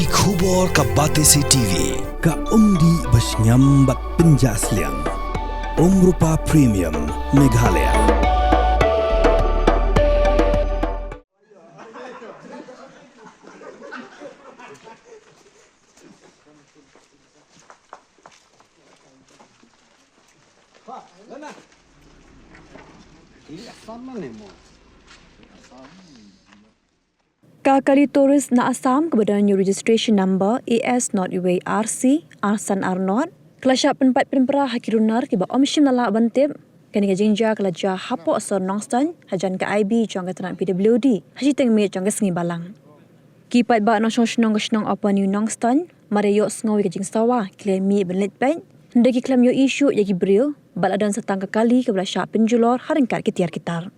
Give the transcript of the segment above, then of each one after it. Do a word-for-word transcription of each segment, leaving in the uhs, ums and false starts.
Ki khubor ka Batesi T V, ka umdih ba shngiam bad pynjah sliang. Umrupa Premium, Meghalaya. Ka kali tourist na Assam kaba don ïa u registration number A S not uwei R C, R san R not, ka la shah pynpait pynpra ha ki runar kiba ym shym la lah ban tip. Kane ka jingjia ka la jia hapoh sor Nongstoiñ, hajan ka I B jong ka tnat P W D, ha shiteng miet jong ka sngi Balang. Ki paidbah nongshong shnong ka shnong Upper New Nongstoiñ, mar ïa ïohsngew ïa ka jingsawa, ki la mih ban leit peit, hynrei ki khlem ïohi shuh ïa ki briew, bad la don sa tang ka kali kaba la shah pynjulor ha ryngkat ki tiar ki tar.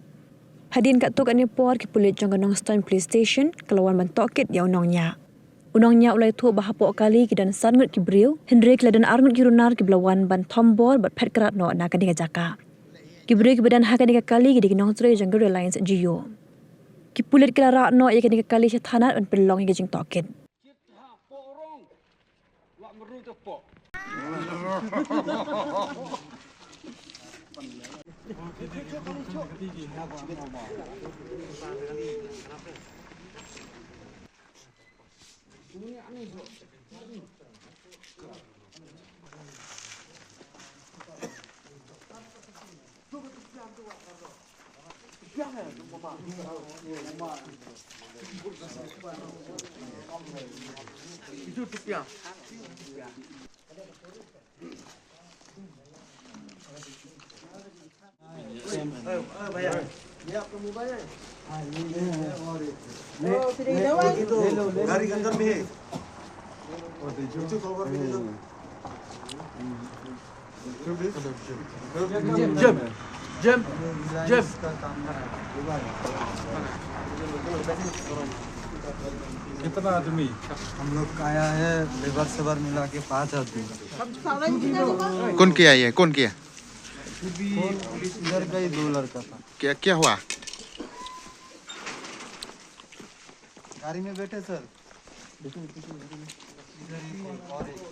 Hadien katto katne por ki pulit jong ka Nongstoiñ Police Station, ka la wan ban tohkit ïa u nongñiah. U nongñiah u la ïathuh ba hapoh kali ki don san ngut ki briew, hynrei ki la don ar ngut ki runar kiba la wan ban thombor bad phet krad noh na kane ka jaka. Ki briew kiba don ha kane ka kali ki dei ki nongtrei jong ka Reliance Jio. Ki pulit ki la rah noh ïa kane ka kali sha thanat ban pynlong ïa ka jingtohkit. ये आपका मोबाइल है? हाँ, ये, ये है और एक है। गाड़ी के अंदर में है। नीचे कवर में ले लो। जेब, जेब, जेब। कितना आदमी? हम लोग का आया है, लेबर सेबर मिला के पाँच आदमी। कौन किया ये? कौन किया? इधर का ही दो लड़का था। क्या, क्या हुआ? गाड़ी में बैठे सर। इधर ही और एक।